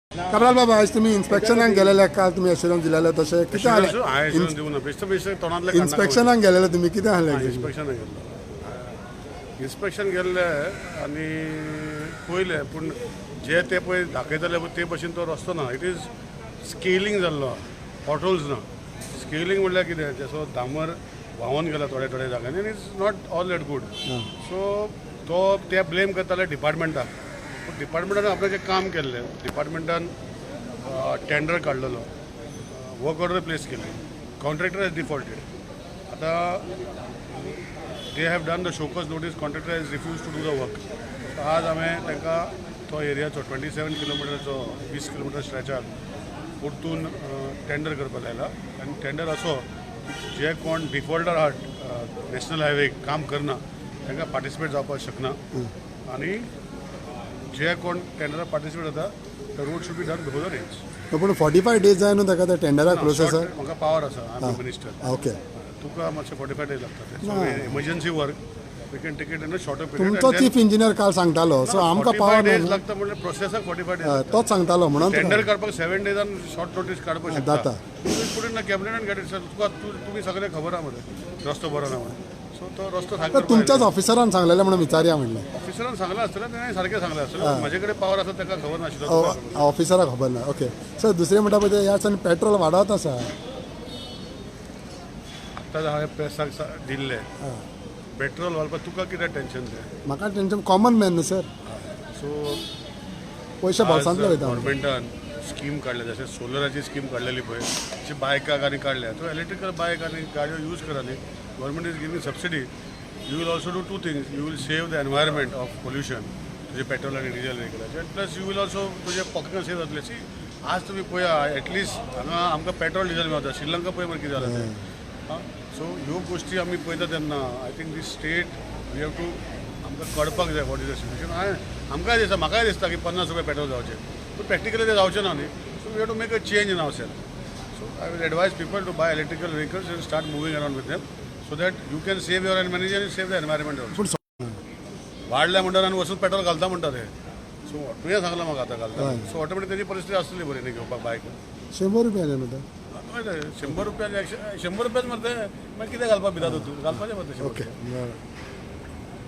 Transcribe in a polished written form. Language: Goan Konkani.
काब्राल बाबा, आयज तुमी इन्स्पेक्शनाक गेलेले, काल तुमी एश्योरन्स दिलेले तशें कितें हांवें जालें? एश्योरन्स दिवना, बेश्टे बेश्टे तोंडांतलें. इन्स्पेक्शनाक गेलेले तुमी, कितें जालें? इन्स्पेक्शनाक गेल्लो, इन्स्पेक्शन गेल्ले आनी पळयलें, पूण जे ते पळय दाखयताले पळय ते भशेन तो रस्तो ना. It is scaling जाल्लो, पॉटहोल्स ना. स्केलिंग म्हणल्यार कितें, जसो डांबर व्हांवोन गेला थोड्या थोड्या जाग्यांनी आनी it's not all that good. So तो ते ब्लेम करताले डिपार्टमेंटाक, पूण डिपार्टमेंटान आपल्याचें काम केल्लें. डिपार्टमेंटान टेंडर काडलेलो, वर्क ऑर्डर प्लेस केली, कॉन्ट्रॅक्टर हॅज डिफॉल्टेड. आतां they have done the show cause notice, contractor has refused to do the work. आज हांवें तांकां तो एरियाचो 27 किलोमिटरचो 20 किलोमिटर स्ट्रेचार परतून टेंडर करपाक लायला आनी टेंडर असो की जे कोण डिफॉल्टर आहात, नॅशनल हायवे काम करना, तांकां पार्टिसिपेट जावपाक शकना आनी जे कोण टेंडराक पार्टिसिपेट जाता, the road should be done before the rains. पूण 45 डेज जाय न्हू ताका त्या टेंडराक प्रोसेसाक? म्हाका पावर आसा, I am minister. तुका मातशें 45 डेज लागता. So emergency work, we can take it in a shorter period. तुमचो चीफ इंजिनियर काल सांगतालो, सो आमकां पावर डेज लागता म्हणजे प्रोसेसाक 45 डेज. तोच सांगतालो म्हणून. टेंडर काडपाक 7 डेजान शॉर्ट नोटीस काडपाक शकता. जाता. Put in cabinet and get it. तुका तुमी सगळें खबर आहा मरे, रस्तो बरो ना म्हणून. सो तो रस्तो सारको तुमच्याच ऑफिसरान सांगलेलें म्हणून विचारया म्हणलें. ऑफिसरान सांगलां आसतलें, तेणें सारकें सांगलें आसतलें. म्हजे कडेन पावर आसा, ताका खबर नाशिल्लो. ऑफिसराक खबर ना. ओके सर, दुसरें म्हणटा पळय, ह्या दिसांनी पेट्रोल वाडत आसा. आत्तां हांवें प्रेसाक दिल्लें, पेट्रोल घालपाक तुका कितें टेन्शन तें? म्हाका टेन्शन कॉमन मॅन न्हू सर. सो पयशे बोल्सांतले वयता. गव्हर्मेंटान स्कीम काडल्या, जशें सोलराची स्कीम काडलेली पळय, तशी बायकाक आनी काडल्या. सो इलेक्ट्रिकल बायक आनी गाडयो यूज करा न्ही. Government is giving subsidy. You will also do two things: you will save the environment of pollution, तुजें पेट्रोल आनी डिजल व्हेकलाचें, प्लस you will also तुजे पॉकेटान सेव जातलें. सी, आज तुमी पळया, एटलिस्ट हांगा आमकां पेट्रोल डिजल मेळटा, श्रीलंका पळय मरे कितें जालां तें. आं, सो ह्यो गोश्टी आमी पळयता तेन्ना I think this state we have to आमकां कळपाक जाय what is the situation. हांवें आमकांय दिसता, म्हाकाय दिसता की 50 रुपया पेट्रोल जावचें, पूण प्रॅक्टिकली तें जावचें ना न्ही. So we have to make a change in ourself. So I will advise people to buy electrical vehicles and start moving around with them so that you can save your money and save the environment also. पूण वाडल्या म्हणटात आनी वचून पेट्रोल घालता म्हणटा ते. सो तुवें सांगलां म्हाका आतां घालता, सो ऑटोमॅटीक तेजी परिस्थिती आसतली बरी न्ही घेवपाक बायक. 100 रुपया न्हू ते. 100 रुपया, 100 रुपयाच मरते, मागीर कितें घालपाक भिता तूं? घालपाचें मरते 100 ओके रुपया. बरें.